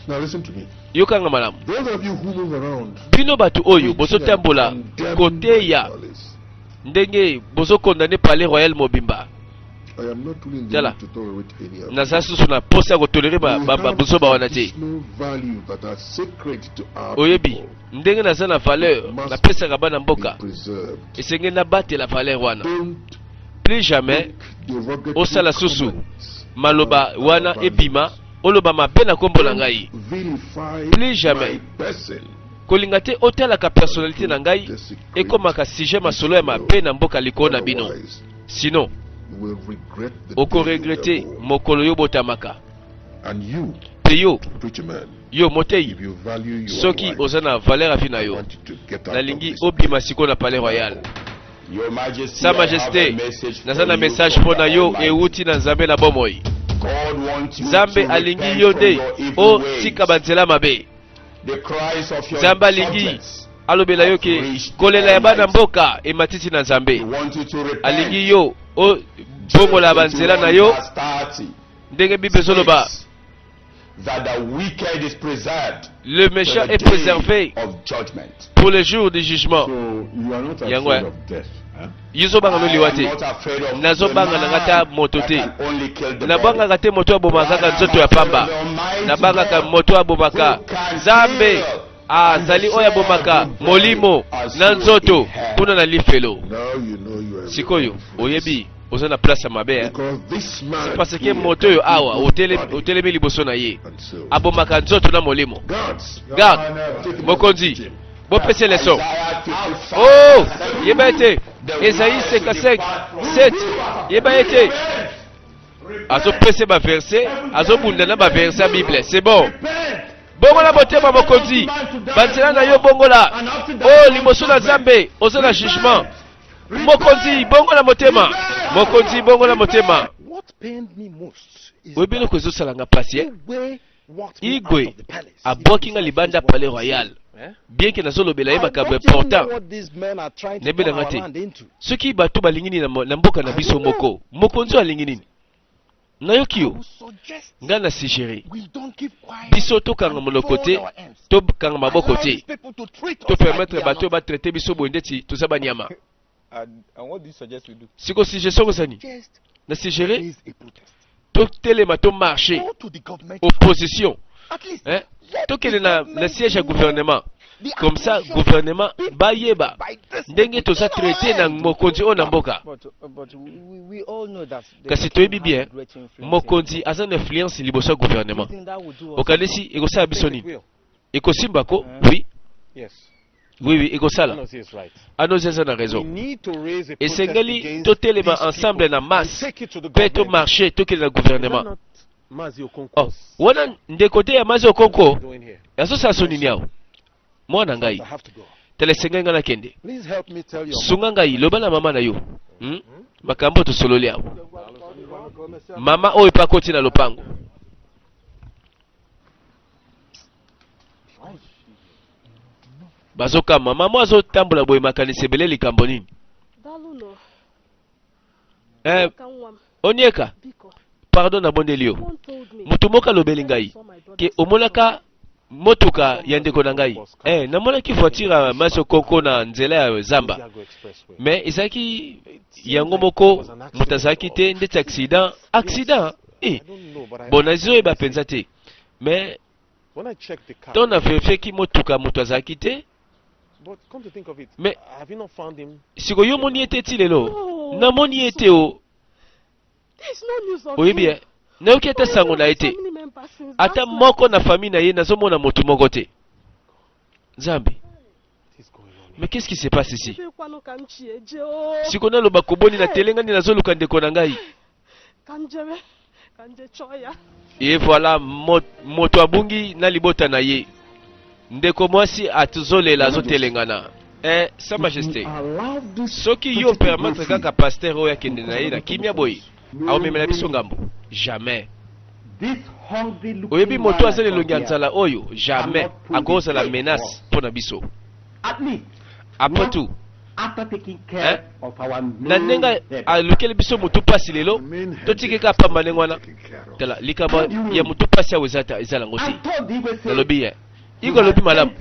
S9: Now listen to me.
S1: Yokanga malamu.
S9: Those of you who move around
S1: Bino bato oyo
S9: preaching and
S1: bozotambola
S9: condemning my
S1: koteya
S9: palace,
S1: ndenge bozokondane Palais Royal mobimba.
S9: I am not really in the
S1: Tala.
S9: mood to tolerate any of
S1: Naza susu na posa ya kotolere
S9: We have
S1: buzoba wana te.
S9: traditional values that are sacred to our
S1: Oyebi
S9: people.
S1: ndenge naza na valeur
S9: Must
S1: napesaka bana
S9: Be
S1: mboka,
S9: preserved.
S1: esengeli nabatela valeur wana.
S9: Don't
S1: Plus jamais
S9: make derogatory
S1: osala susu
S9: comments
S1: maloba
S9: about our
S1: wana
S9: values.
S1: ebima, oloba mabe na nkombo na ngai.
S9: Don't vilify
S1: Plus jamais.
S9: my person.
S1: Kolinga te otalaka personnalité na ngai ekomaka sujet masolo ya mabe na mboka likolo na bino.
S9: Otherwise,
S1: Sinon
S9: you will regret the day you were
S1: okoregrete
S9: born.
S1: mokolo yo botamaka.
S9: And you,
S1: Mpe yo,
S9: preacher man,
S1: yo moteyi,
S9: if you value your
S1: soki
S9: life,
S1: oza na valeur ya vie na
S9: I
S1: yo,
S9: want you to get out of
S1: nalingi
S9: this
S1: obima
S9: place.
S1: sikoyo na Palais Royal.
S3: Your Majesty,
S1: Sa
S3: I have a
S1: Majesté,
S3: message
S1: naza
S3: for
S1: na
S3: you
S1: message
S3: from
S1: mpo
S3: the
S1: na yo
S3: Almighty.
S1: euti na Nzambe na bomoi.
S3: God wants you
S1: Nzambe
S3: to
S1: alingi
S3: repent
S1: yo
S3: from
S1: nde
S3: your evil
S1: otika
S3: ways.
S1: banzela mabe.
S3: The cries of your
S1: Nzambe alingi
S3: subjects
S1: alobela yo ke kolela ya bana mboka ematisi na
S3: He
S1: Nzambe.
S3: wants you to repent.
S1: Alingi yo obongola banzela na yo
S3: 21 verse 30
S1: ndenge Bible ezoloba
S3: states that the wicked is preserved
S1: le
S3: to
S1: méchant
S3: the
S1: est
S3: day
S1: préservé
S3: of judgment.
S1: pour le jour du jugement.
S10: So you are not
S1: Yango,
S10: afraid
S1: eh.
S10: of death. Huh?
S1: Yo ozobanga no
S3: I
S1: liwa
S3: am
S1: te.
S3: not afraid of the
S1: Nazobanga na nga ta
S3: man
S1: moto
S3: that
S1: te.
S3: can only kill the body.
S1: Nabangaka te moto abomaka kaka nzoto ya pamba. Nabangaka moto abomaka Nzambe azali oyo abomaka molimo na nzoto kuna na lifelo.
S9: Now you know you are in the
S1: Sikoyo
S9: wrong place.
S1: oyebi oza na place ya mabe, eh?
S9: Because this man
S1: Parce que
S9: here
S1: moto oyo
S9: can
S1: awa
S9: kill body
S1: otelemi liboso na ye
S9: and soul.
S1: abomaka nzoto na molimo.
S9: Guards,
S1: Garde,
S9: take him out.
S1: mokonzi, bopesa leson.
S3: Isaiah 55
S1: Oh,
S3: verse
S1: yeba ete
S3: The
S1: Esaïe
S3: wicked
S1: 55
S3: depart from
S1: 7, yeba ete Azopesa ba verset, azobunda na ba verset ya Bible. C'est bon. Bongola motema mokonzi, banzela na yo bongola. Oh, liboso na Nzambe, oza na jugement. Mokonzi, bongola motema. Mokonzi, bongola motema. Oyebi eloko ezosala nga mpasi eh? Igwe abwaki nga libanda palais royal bien que nazolobela ye makambo important. Nayebi na nga te soki bato balingi nini na mboka na biso moko. Mokonzi oyo alingi nini? Nayoki yo. Nga na suggere biso tokanga monoko te, tokanga maboko te, to permettre bato oyo batraite biso boye ndeti toza banyama. Siko suggestion eza nini? Na suggere totelema, to marcher opposition, hein? Tokende na siège ya gouvernement, comme ça gouvernement bayeba ndenge toza traité na mokonzi oyo na mboka. Kasi toyebi bien mokonzi aza na influence liboso ya gouvernement. Okanisi ekosala biso nini? Ekosimba ko? Oui, oui, ekosala. Anozi aza na raison. Esengeli totelema ensemble na masse mpe tomarche, tokende na gouvernement. Oh, wana ndeko te ya Mazi Okonko azosala so nini awa? Mwana ngai, tala, esengeli ngai nakende. Sunga ngai, loba na mama na yo, Makambo tosololi awa. Mama oyo mpe akoti na lopango. Bazokama mama azotambola boye, makanisi ebele. Likambo nini? Eh, Onyeka, pardon, nabondeli yo. Moto moko alobeli ngai ke omonaka motuka ya ndeko na ngai. Eh, namonaki voiture ya Mazi Okonko na nzela ya zamba, mais ezalaki yango moko, moto azalaki te, ndeti accident. Accident, eh. Bon, nazoyeba mpenza te, mais ntango na verifiaki motuka, moto azalaki te. Mais sikoyo yo omoni ye te ti lelo? Namoni ye te o. Oyebi ye, nayoki ata sango na ye te, ata moko na famille na ye, nazomona motu moko te. Nzambe, mais qu'est-ce qui se passe ici? Sikoyo naloba koboni na telengani, nazoluka ndeko na ngai. Et voilà, moto abungi na libota na ye. Ndeko mwasi azolela, azotelengana. Eh, sa majesté, soki yo permettre kaka pasteur oyo akende na ye na kimia boye, aomemela biso ngambo. Jamais. Oyebi moto aza elongi ya nzala oyo, jamais akozala menace mpo na biso. Après tout, hein? Na ndenge alukeli biso motu mpasi lelo, totiki kaka pamba ndenge wana. Tala, likambo ya motu mpasi awa eza eza nango te. Nalobi ye, Iko alobi malamu,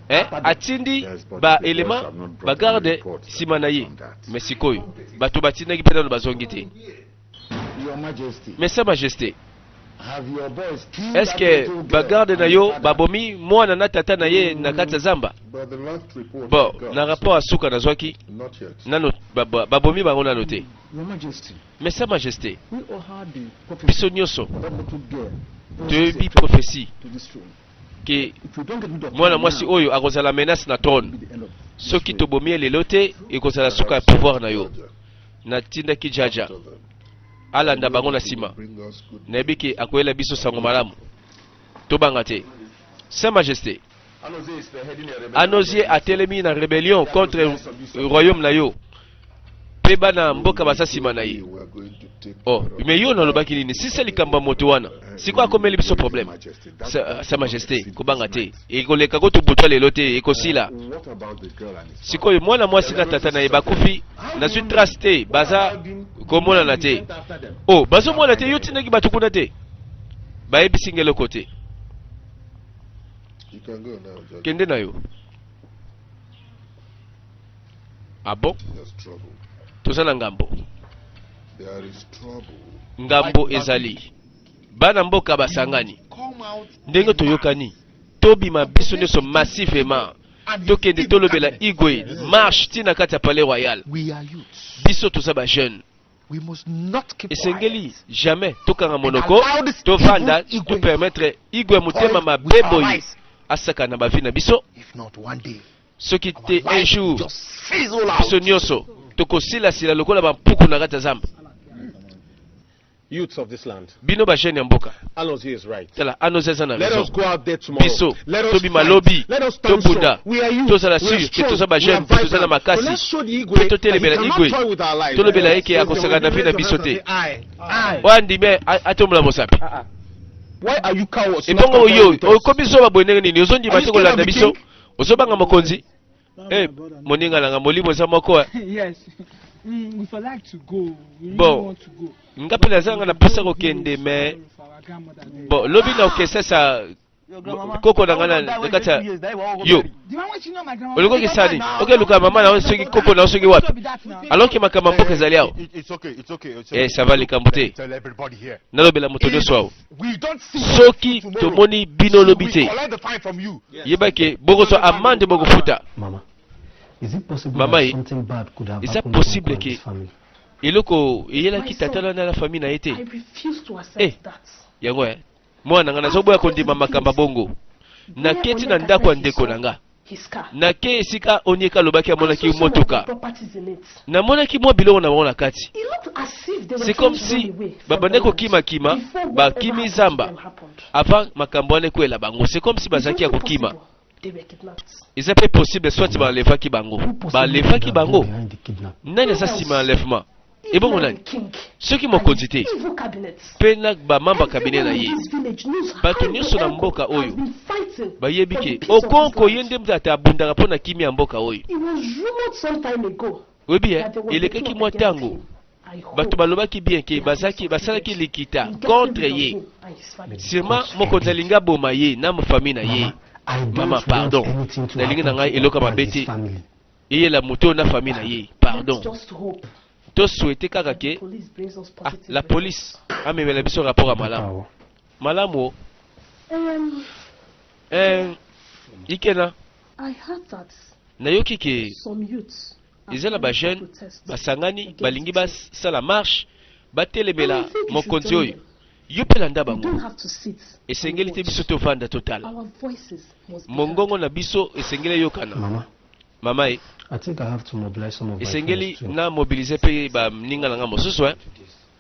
S1: eh? Atindi ba élément, bagarde nsima na ye, mais sikoyo bato batindaki mpe nano bazongi te. Mais sa majesté, est ce que bagarde na yo babomi mwana na tata na ye na kati ya zamba? Bon, na rapport ya suka nazwaki, nano babomi bango nano te. Mais sa majesté, biso nyonso toyebi prophétie ke mwana mwasi oyo akozala menace na trône. Soki tobomi ye lelo te, ekozala suka ya pouvoir na yo. Natindaki Jaja alanda bango na nsima. Nayebi ke akoyela biso sango malamu, tobanga te. Sa majesté, Anozie atelemi na rébellion contre royaume na yo, mpe bana mboka baza nsima na ye. Oh, mais yo nalobaki nini? Sisa likambo ya moto wana. Sikoyo akomeli biso problème. Sa majesté, kobanga te, ekoleka ko tobutwa lelo te, ekosila. Sikoyo mwana mwasi na tata na ye bakufi, nazwi trace te, baza komonana te. Oh, bazomona te. Yo tindaki bato kuna te, bayebisi nga eloko te. Kende na yo. Ah bon, toza na ngambo. Ngambo ezali, bana mboka basangani. Ndenge toyokani, tobima biso nyonso massivement, tokende tolobela Igwe, marche ntina kati ya palais royal. Biso toza bajeune, esengeli jamais tokanga monoko, tovanda, topermettre Igwe ya motema mabe boye asaka na bavie na biso. Soki te, un jour biso nyonso tokosilasila lokola bampuku na kati ya zamba.
S10: Youths of this land.
S1: Bino ba jeune ya mboka.
S10: Anozie is right.
S1: Tala Anozie aza na
S10: Let
S1: raison.
S10: us go out there tomorrow.
S1: Biso
S10: Let us
S1: tobima
S10: fight.
S1: lobi
S10: Let us stand
S1: tobunda
S10: strong. We are youth.
S1: tozala
S10: We are
S1: sur ke
S10: strong.
S1: toza ba
S10: We
S1: jeune
S10: are
S1: mpe toza na
S10: vibrant. But
S1: makasi
S10: let's show the Igwe
S1: mpe
S10: that he
S1: totelemela
S10: cannot
S1: Igwe
S10: toy with our lives.
S1: tolobela ye ke
S10: Yes.
S1: akosakana na vie na
S10: Raise your
S1: biso
S10: hands and
S1: te
S10: say, Aye. Aye.
S1: oyo andimi atombola mosapi
S3: Why are you cowards? not
S1: ebongo
S3: concurring
S1: yo
S3: with us?
S1: okomi zoba boye ndenge nini ozondima
S3: Are you
S1: te
S3: scared
S1: kolanda
S3: of the
S1: biso
S3: king?
S1: ozobanga mokonzi Eh, moninga nanga molimo eza moko eh.
S8: Yes. We for like to go. We really
S1: Bon.
S8: want to go.
S1: Nga mpe naza nga na mposa kokende me bon lobi na okesesa koko na nga na na kati ya yo olingi okesani okeluka mama na yo soki koko na yo soki wapi alors ke makambo ya mboka ezali awa
S11: It's okay, it's okay, it's okay.
S1: eh ça va likambo te
S11: Tell everybody here.
S1: nalobela moto nyonso awa
S11: We don't see
S1: soki tomoni bino lobi
S11: we
S1: te
S11: collect the fine from you.
S1: yeba ke bokozwa amande bokofuta
S12: Mama, is it possible
S1: Mama,
S12: that
S1: eh,
S12: something bad could have
S1: eza
S12: happened to
S1: possible
S12: Uncle and
S1: ke
S12: his family?
S1: eloko eyelaki
S7: My
S1: tata
S7: son,
S1: na na famille na ye te
S7: I refuse to accept
S1: Eh,
S7: that.
S1: yango eh mwana nga nazoboya kondima makambo ya bongo naketi na ndako ya ndeko na nga
S7: His car.
S1: nake esika onyeka alobaki amonaki
S7: I saw some of the
S1: motuka
S7: properties in it.
S1: namonaki mwa biloko na bango na kati
S7: It looked as if they were
S1: c'est comme
S7: trying to
S1: si
S7: run away from
S1: babandaki
S7: the land
S1: kokimakima
S7: before whatever
S1: bakimi
S7: happened to
S1: zamba
S7: them happened.
S1: avant makambo wana ekwela bango c'est comme si
S7: It's
S1: bazalaki ya
S7: also
S1: kokima
S7: possible they were kidnapped.
S1: eza mpe possible soit balevaki bango balevaki bango
S12: Behind the kidnap.
S1: nani aza nsima ya enlèvement ebongo
S7: Even
S1: nani
S7: the king
S1: soki mokonzi te
S7: evil cabinet.
S1: mpe na bamamba kabine na
S7: Everyone
S1: ye
S7: in this village knows
S1: bato
S7: how
S1: nyonso na
S7: the uncle
S1: mboka
S7: has
S1: oyo
S7: been fighting
S1: bayebi
S7: for
S1: ke
S7: the peace of this
S1: okonko
S7: land.
S1: ye nde moto ata abundaka mpo na kimia ya mboka oyo
S7: It was rumored some time ago
S1: oyebi ye
S7: that there was a
S1: elekaki
S7: plot
S1: mwa
S7: against
S1: ntango
S7: him. I hope
S1: bato balobaki bien ke
S7: they have
S1: bazalaki basalaki
S7: succeeded
S1: likita
S7: in getting
S1: contre
S7: rid of
S1: ye
S7: him and his family.
S1: sûrement mokonzi alingi aboma ye na famille na ye
S12: I don't
S1: mama
S12: want
S1: pardon
S12: anything to
S1: nalingi na
S12: happen
S1: ngai
S12: to
S1: eloko
S12: Uncle
S1: mabe
S12: and his
S1: te
S12: family.
S1: eyela moto oyo na famille na ye pardon
S7: Let's just hope
S1: tosouhaite kaka
S7: that the
S1: ke
S7: police brings us
S1: ah,
S7: positive
S1: la
S7: results.
S1: police amemela biso rapport ya malamu malamu o eh, ikena
S7: I heard that
S1: nayoki ke
S7: some youths are
S1: eza na
S7: planning
S1: bajeune
S7: to protest
S1: basangani
S7: against
S1: balingi
S7: the king.
S1: basala marche batelemela
S7: And I think you should
S1: mokonzi
S7: join
S1: oyo
S7: them.
S1: yo mpe landa
S7: We
S1: bango
S7: don't have to sit and
S1: esengeli te
S7: watch.
S1: biso tovanda totala
S7: Our voices must be heard.
S1: mongongo na biso esengeli eyokana
S12: Mama,
S1: mama ye
S12: I think I have to mobilize some of my
S1: esengeli
S12: friends too.
S1: na mobilize mpe baninga na nga mosusu eh.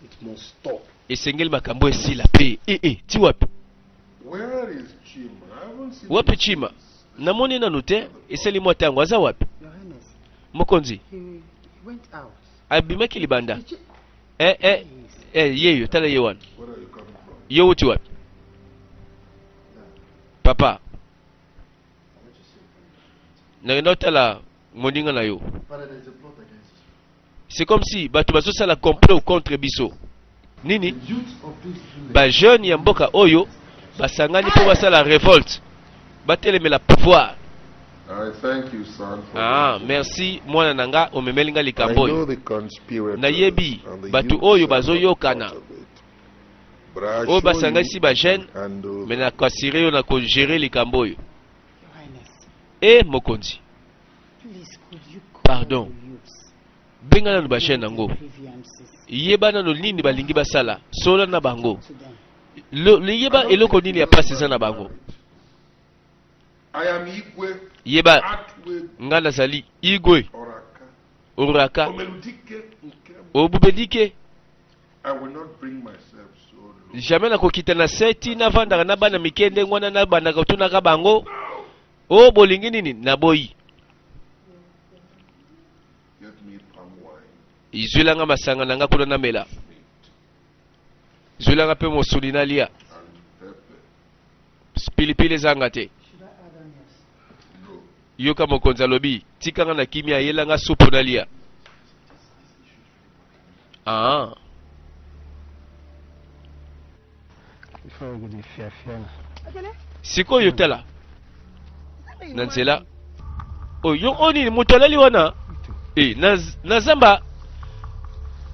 S2: It must stop.
S1: esengeli makambo esila mpe ee eh, ti wapi
S9: Where is Chima? I haven't seen
S1: wapi
S9: him
S1: chima
S9: since.
S1: namoni nanu te esali mwa ntango aza wapi
S6: Your Highness,
S1: mokonzi
S6: he went out.
S1: abimaki libanda eh, eh, eh, yeyo tala ye wana
S9: Where are you coming from?
S1: yo wuti wapi papa nakenda otala moninga na yo
S4: Father, there's a plot against us.
S1: c'est comme si bato bazosala complot contre biso nini
S4: The youth of this village
S1: bajeune ya mboka oyo basangani mpo basala révolte batelemela pouvoir
S9: I thank you, son. For
S1: ah,
S9: the
S1: merci mwana na nga omemeli nga
S9: I
S1: likambo
S9: know
S1: oyo
S9: the conspirators
S1: nayebi
S9: and the
S1: bato
S9: youths
S1: oyo
S9: are not
S1: bazoyokana
S9: part of it. But I
S1: oyo
S9: assure you,
S1: basangisi bajeune
S9: I can handle
S1: me nakasire yo na kogere likambo oyo
S6: Your Highness,
S1: e mokonzi
S6: please could you call
S1: Pardon.
S6: the youths?
S1: benga nanu bajeune
S6: Know
S1: yango
S6: their grievances.
S1: yeba nanu nini balingi basala sola na bango
S6: Talk to them.
S1: Yeba
S9: I don't
S1: eloko
S9: think
S1: nini
S9: you
S1: ya
S9: know
S1: pasi eza
S9: that
S1: na bango
S9: I am Igwe
S1: yeba
S9: Atwe
S1: nga nazali igwe
S9: Oraka.
S1: oraka
S9: Omeludike Nkem.
S1: obubedike
S9: I will not bring myself so low.
S1: jamais nakokita na se ti navandaka na bana mike ndenge wana nabandaka kotunaka bango o bolingi nini naboyi
S9: Get me palm wine.
S1: izwelanga masanga na nga kuna namela zwelanga mpe mosuni nalia
S9: And pepper.
S1: pilipili ezanga te
S6: Should I add onions?
S9: No.
S1: yoka mokonzi alobi tikanga na kimia ayelanga supu nalia ah.
S12: Before we go dey fear, fear na.
S1: Sikoyo tala na nzela oyo yo oyo nini moto alali wana e, na, na zamba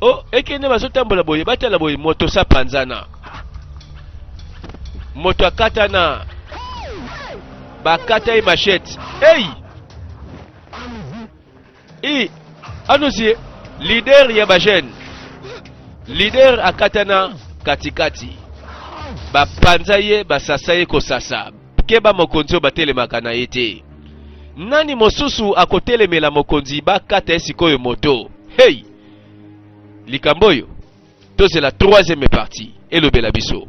S1: o ekende bazotambola boye batala boye moto sapanzana moto akatana bakata ye machete ei i anosie leader ya bajeune leader akatana katikati bapanza ye basasa ye kosasa keba mokonzi oyo batelemaka na ye te nani mosusu akotelemela mokonzi bakata ye sikoyo moto hei likambo oyo. Tozela troisième partie elobela biso.